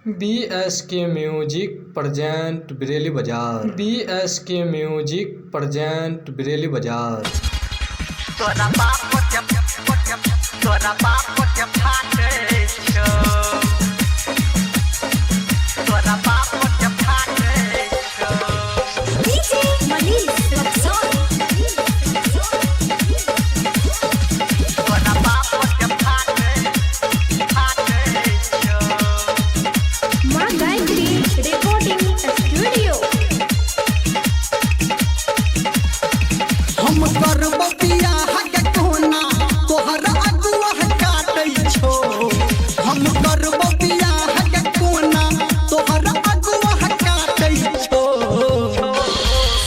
BSK music present Bareilly Bazar. BSK music present Bareilly Bazar. तोरा बाप के, तोरा बाप के फाटे छौ, तोरा बाप के फाटे छौ। DJ Manish Raxaul. तोरा बाप के फाटे फाटे छौ। माँ गायत्री रिकॉर्डिंग स्टूडियो। हम करब बियाह के कोना तोहर अगुआ काटै छौ। हम करब बियाह के कोना तोहर अगुआ काटै छौ।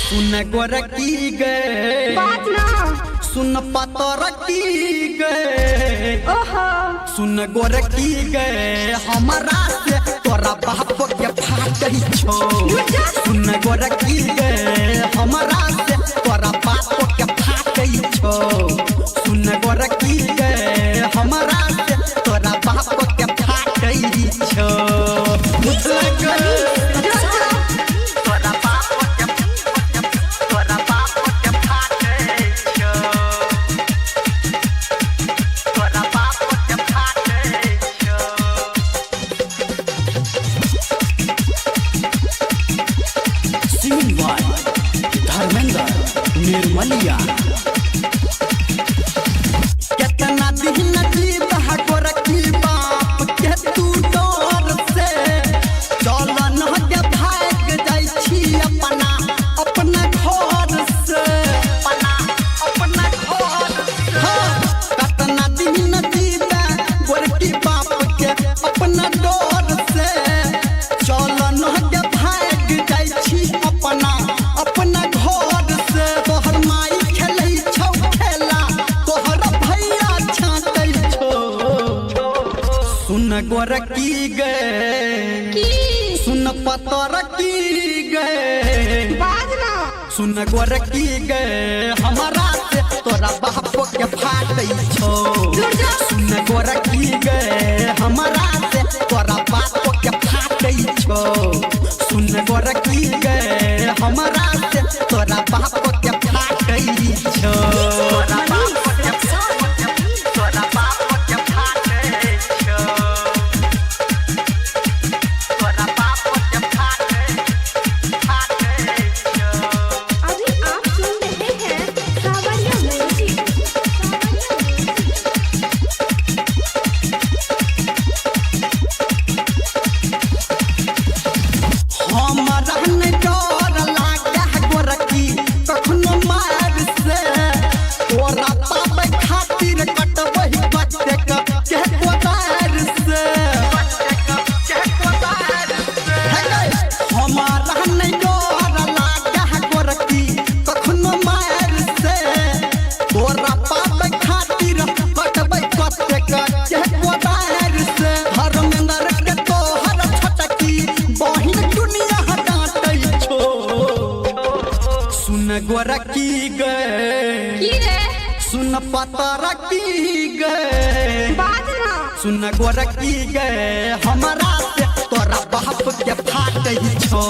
सुन गोरकी गे, बात ना। सुन पतरकी गे, ओहो। सुन गोरकी गे, हमरा से तोरा बाप के फाटै छौ। सुन गोरकी गे, हमरा से तोरा बाप के फाटै छौ। सुन गोरकी गे, हमरा से तोरा बाप के फाटै छौ। बुझलक? तोरा बाप के, तोरा बाप के फाटे छौ, तोरा बाप के फाटे छौ। Singing by Dharmendra Nirmaliya. केतना दिन जीवह गोरकी बाप के तू डर से, चल न के भाग जाइ छी अपना अपना घर से, अपना अपना घर। हाँ, केतना दिन जीवह गोरकी बाप के अपना डर से, चल न के भाग जाइ छी अपना अपना घर से। तोहर माई खेलै छौ खेला, तोहर भैया छाँटै छौ। सुन गोरकी गे, की? सुन पतरकी गे, बाज ना। सुन गोरकी गे, हमरा से तोरा बाप के फाटै छौ। सुन गोरकी गे, हमरा से तोरा बाप के फाटै छौ। सुन गोरकी गे, हमरा से तोरा बाप के फाटै छौ। तोरा बाप के, तोरा बाप के फाटे छौ, तोरा बाप के फाटे फाटे छौ। अभी आप सुन रहे हैं सावरिया म्यूजिक। हमरा नहि डर लागे गोरकी कखनो मार से, तोरा पाबै खातिर कटबै कतेक के कोदार से। हे गै, हमरा नहि डर लागे गोरकी कखनो मार से, तोरा पाबै खातिर कटबै कतेक के कोदार से। धर्मेंद्र के तोहर छोटकी बहिन दुनिया डाँटै छौ। सुन गोरकी गे, की रे? सुन पतरकी गे, बाज ना। सुन गोरकी गे, हमरा से तोरा बाप के फाटै छौ।